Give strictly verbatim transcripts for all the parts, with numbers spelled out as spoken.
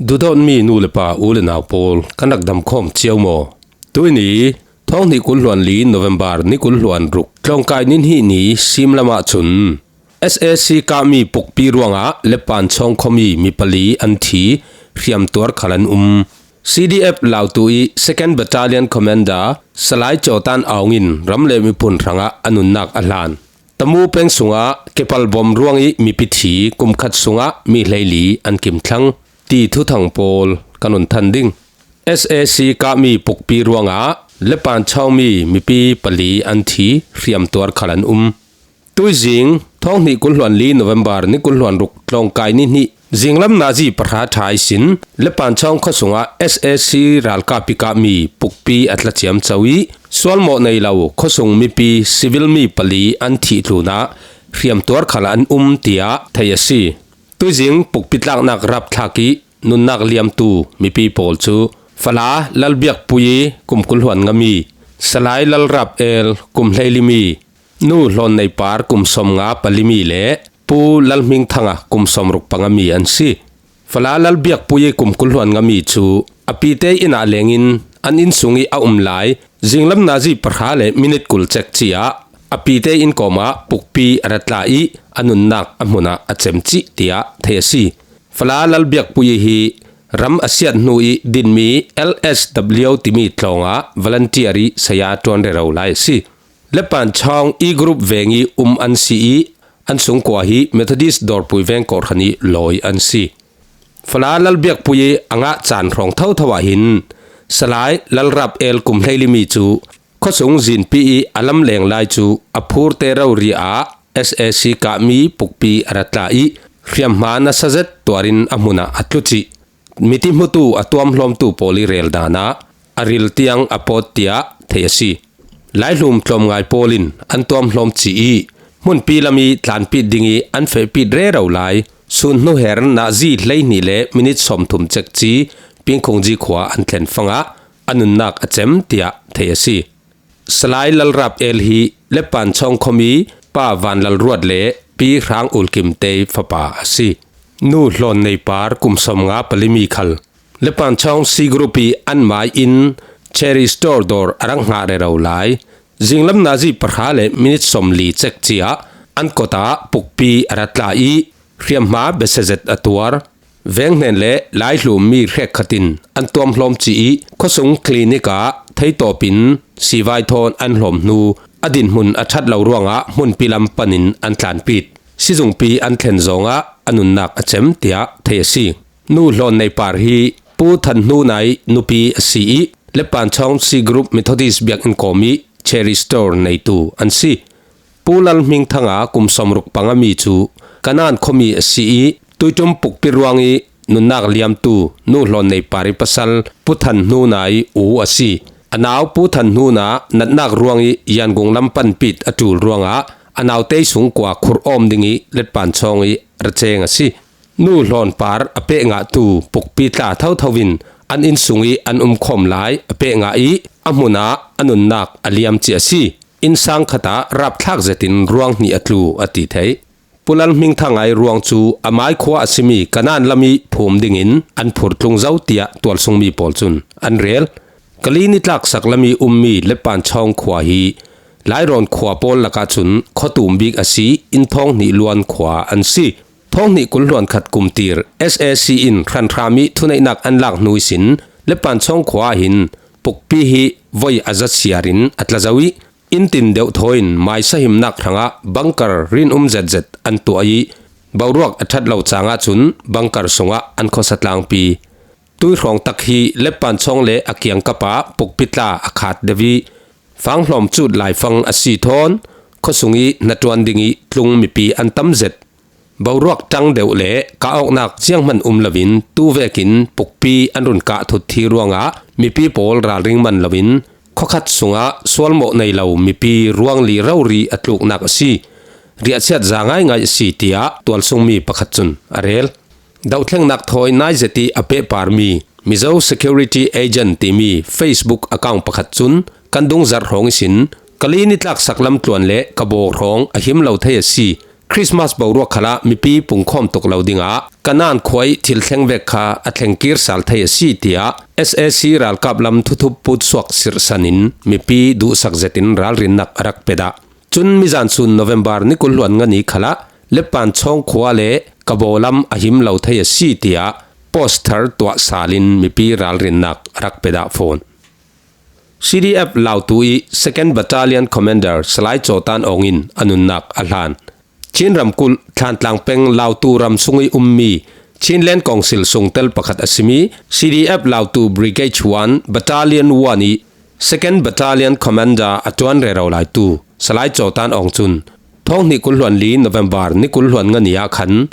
Duhdawtmi nu le pa, u le nau pawl, kan rak damkhawm cio maw? Tuini, thawng hnih kul hluan li November ni kul hluan ruk, tlawngkai ni hnih ni sim lamah cun S A C kahmi pukpi ruangah Lepanchawng khuami mi pali an thi, hriamtuar khal an um. C D F Lautu ih Second Battalion Commander Salai Cawtan Aung in ram le miphun hrangah a nunnak a hlan. Tamu peng sungah kepal bom ruangih mipi thi, kum khat sungah mi hleili an kim thlang, ti thuthang pawl kan run than ding. S A C kahmi pukpi ruangah Lepanchawng mi mipi pali an thi, hriamtuar khal an um. Tuizing, thawng hnih kul hluan li November ni kul hluan ruk, tlawngkai ni hnih zinglam nazi pahra tha ihsin Lepanchawng khuasungah S A C ralkap ih kahmi pukpi a tla ciamco ih sualmawh nei lo khuasung mipi civil mi pali an thih tlunah hriamtuar khal an um, tiah theih a si. Tuizing pukpi tlaknak rapthlak ih nunnak liamtu mipi pawl cu Fala Lalbiakpui ih kum kul hluan ngami, Salai Lalrap El kum hleili mi, Nu Hlawn Nei Par kum sawmnga pali mi le Pu Lalhming Thanga kum sawmruk panga mi an si. Fala Lalbiakpui ih kum kul hluan ngami cu a pite inn ah lengin an inn sungih a um lai, zinglam nazi pahra le minit kul cek ciah a pite inn kawmah pukpi a ra tla ih a nunnak a hmunah a cem cih, tiah theih a si. Fala Lalbiakpui ih hi ram a siat hnu ih dinmi L S W timi tlawngah volunteer ih saya ṭuan rero lai a si. Lepanchawng E Group veng ih um an si ih an sungkua hi Methodist Dawrpui veng kawhhran ih lawi an si. Fala Lalbiakpui ih a ngah caan hrawng thotho ah hin Salai Lalrap El kum hleili mi cu khuasung zinpi ih a lamleng lai cu a phurte rori ah S A C kahmi pukpi a ra tla ih hriamhma nasa zet tuarin a hmunah a tlu cih. Miti hmutu a tuamhlawmtu pawl ih rel dan ah a ril tiang a pawt, tiah theih a si. Laihlum tlawmngai pawl in an tuamhlawm cih ih hmunpi lam ih tlanpit ding ih an fehpit rero lai. Sun hnuher nazi hleihnih le minit sawmthum cekci Pingkhungji khua an thlen fangah a nunnak a cem, tiah theih a si. Salai Lalrap El hi Lepanchawng khuami Pa Van Lal Ruat le Pi Hrang Ul Kim Tei fapa a si. Nu Hlawn Nei Par kum sawmnga pali mi khal Lepanchawng C Group ih an mai in Cherry Store dawr a rak hngah rero lai. Zinglam nazi pahra le minit sawmli cek ciah an kawt ah pukpi a ra tla ih hriamhma besia zet a tuar. Venghnen le laihlum mi hrekkhat in an tuamhlawm cih ih khuasung clinic ah theitawp in sivai thawn an hlawm hnu a dinhmun a ṭhat lo ruangah hmunpi lam panin an tlanpit. Sizungpi an thlen zawngah a nunnak a cem, tiah theih a si. Nu Hlawn Nei Par hi Pu Than Hnu Nai nupi a si ih Lepanchawng C Group Methodist biakinn kawm ih Cherry Store neitu an si. Pu Lal Hming Thanga kum sawmruk panga mi cu Kanan khuami a si ih Tuiṭum pukpi ruang ih nunnak liamtu Nu Hlawn Nei Par ih pasal Pu Than Hnu Nai u a si. A nau Pu Than Hnu Na natnak ruang ih Yangon lam panpit a ṭul ruangah a naute sungkua khurh awm ding ih Lepanchawng ih ra ceng a si. Nu Hlawn Par a peh ngahtu pukpi tla thotho in an inn sungih an umkhawm lai a peh ngah ih a hmun ah a nunnak a liam cih a si. Innsang khat ah rapthlak zetin ruang hnih a tlu a ti theih. Pu Lal Hming Thanga ih ruang cu a mai khua a simi Kanan lam ih phum dingin an phurtlung zo, tiah tualsungmi pawl cun an rel. Kali nitlak sak lam ih ummi Lepanchawng khua hi Lairawn khua pawl lakah cun khuatum bik a si, inn thawng hnih luan khua an si. Thawng hnih kul hluan khat kum tir S A C in hranhram ih thuneihnak an lak hnu ihsin Lepanchawng khua ah hin pukpi hi voi a za siar in a tla zo ih, inn tin deuh thawi in mai sahimnak hrangah bunker rinum zetzet an tuah ih, boruak a ṭhat lo cang ahcun bunker sungah an khuasa tlangpi. Tuihrawng tak hi Lepanchawng le a kiangkap ah pukpi tla a khat deuh ih, fanghlawm cut laifang a si thawn khuasung ih hnaṭuan ding ih tlung mipi an tam zet. Boruak ṭang deuh le kah awknak zianghman um loin tu vekin pukpi an run kah thut hi ruangah mipi pawl ralring man loin khuakhat sungah sualmawh nei lo mipi ruangli rori a tluknak a si. Riahsiat za ngaingai a si, tiah tualsungmi pakhat cun a rel. Dohthlengnak thawi nai zet ih a pehparmi Mizo Security Agent timi Facebook account pakhat cun kan dungzarh hrawng ihsin Kali nitlak saklam tluan le ka baw hrawng a him lo thei a si. Christmas boruak khalah mipi pungkhawm tuk lo dingah Kanan khuai thil thleng vek kha a thleng kir sal thei a si, tiah S A C ralkap lam thuthup putsuak sirhsanin mipi duhsak zetin ralrinnak a rak pia dah. Cun mizan sun November ni kul hluan nga ni khalah Lepan Chawng khua le Kabo lam a him lo thei a si, tiah poster tuah salin mipi ralrinnak a rak pia dah fawn. C D F Lautu ih Second Battalion Commander Salai Cawtan Awng in a nunnak a hlan. Chin ramkulh Thantlang peng Lautu ram sung ih ummi Chinland Council sungtel pakhat a simi C D F Lautu Brigade one Battalion one ih Second Battalion Commander a ṭuan rero laitu Salai Cawtan Awng cun thawng hnih kul hluan li November ni kul hluan nga ni ah khan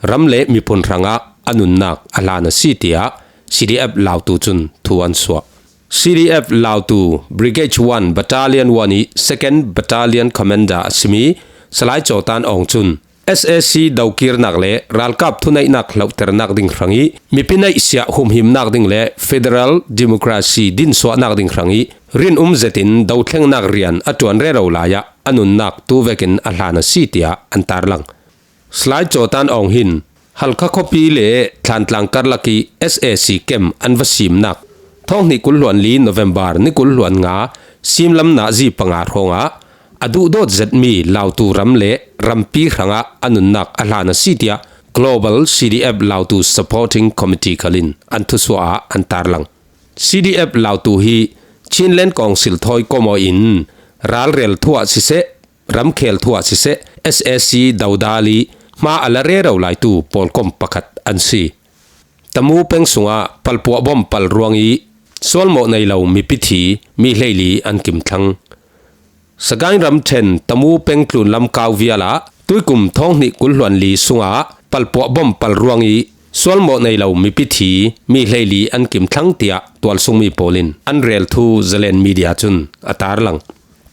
ram le miphun hrangah a nunnak a hlan a si, tiah C D F Lautu cun thu an suah. C D F Lautu Brigade one Battalion one ih Second Battalion Commander a simi Salai Cawtan Awng cun S A C dokirnak le ralkap thuneihnak hlohternak ding hrangih mipi neihsiah humhimnak ding le federal democracy dinsuahnak ding hrangih rinum zetin dothlengnak rian a ṭuan rero lai ah a nunnak tu vekin a hlan a si, tiah an tarlang. Salai Cawtan Awng hin Halkha khuapi le Thantlang karlak ih S A C kem an va simnak thawng hnih kul hluan li November ni kul hluan nga simlam nazi panga hrawngah a duhdawt zetmi Lautu ram le rampi hrangah a nunnak a hlan a si, tiah Global C D F Lautu Supporting Committee khal in an thusuah ah an tarlang. C D F Lautu hi Chinland Council thawi kawmaw in ralrel thuah siseh, ramkhel thuah siseh, S A C dodal ih hma a la rero laitu pawlkom pakhat an si. Tamu peng sungah palpuah bom pal ruang ih sualmawh nei lo mipi thi mi hleili an kim thlang. Sagaing ramṭhen Tamu peng tlunlam kau vialah tuikum thawng hnih kul hluan li sungah palpuah bom pal ruang ih sualmawh nei lo mipi thi mi hleili an kim thlang, tiah tualsungmi pawl in an rel thu Zalen Media cun a tarlang.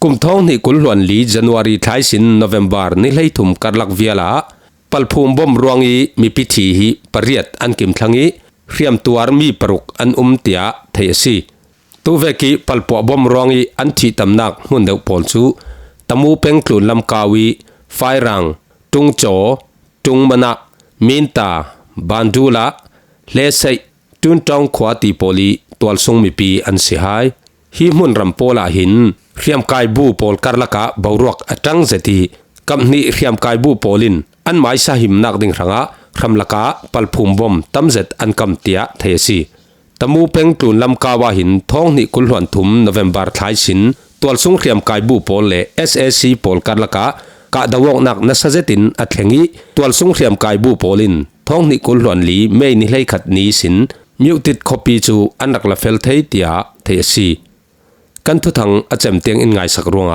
Kum thawng hnih kul hluan li January thlaisin November ni hleithum karlak vialah palphum bom ruang ih mipi thi hi pariat an kim thlang ih hriamtuar mi paruk an um, tiah theih a si. Tuvek ih palpuah bom ruang ih an thihtamnak hmun deuh pawl cu Tamu peng tlunlam kau ih Fairang, Ṭungcaw, Ṭungmanah, Minta, Bandula, Hleseih, Ṭunṭawng khua ti pawl ih tualsung mipi an si hai. Hi hmun ram pawl ah hin hriamkai bu pawl karlak ah boruak a ṭang zet ih kap hnih hriamkai bu pawl in an maisa himnak ding hrangah hramlak ah palphum bom tam zet an kam, tiah theih a si. Tamu peng tlunlam kau ah hin thawng hnih kul hluan thum November thlaisin tualsung hriamkai bu pawl le S A C pawl karlak ah kahdo awknak nasa zetin a thleng ih tualsung hriamkai bu pawl in thawng hnih kul hluan li May ni hleikhat ni ihsin Myuhtit khuapi cu an rak la fel thei, tiah theih a si. Kan thuthang a cem tiang in ngaisak ruangah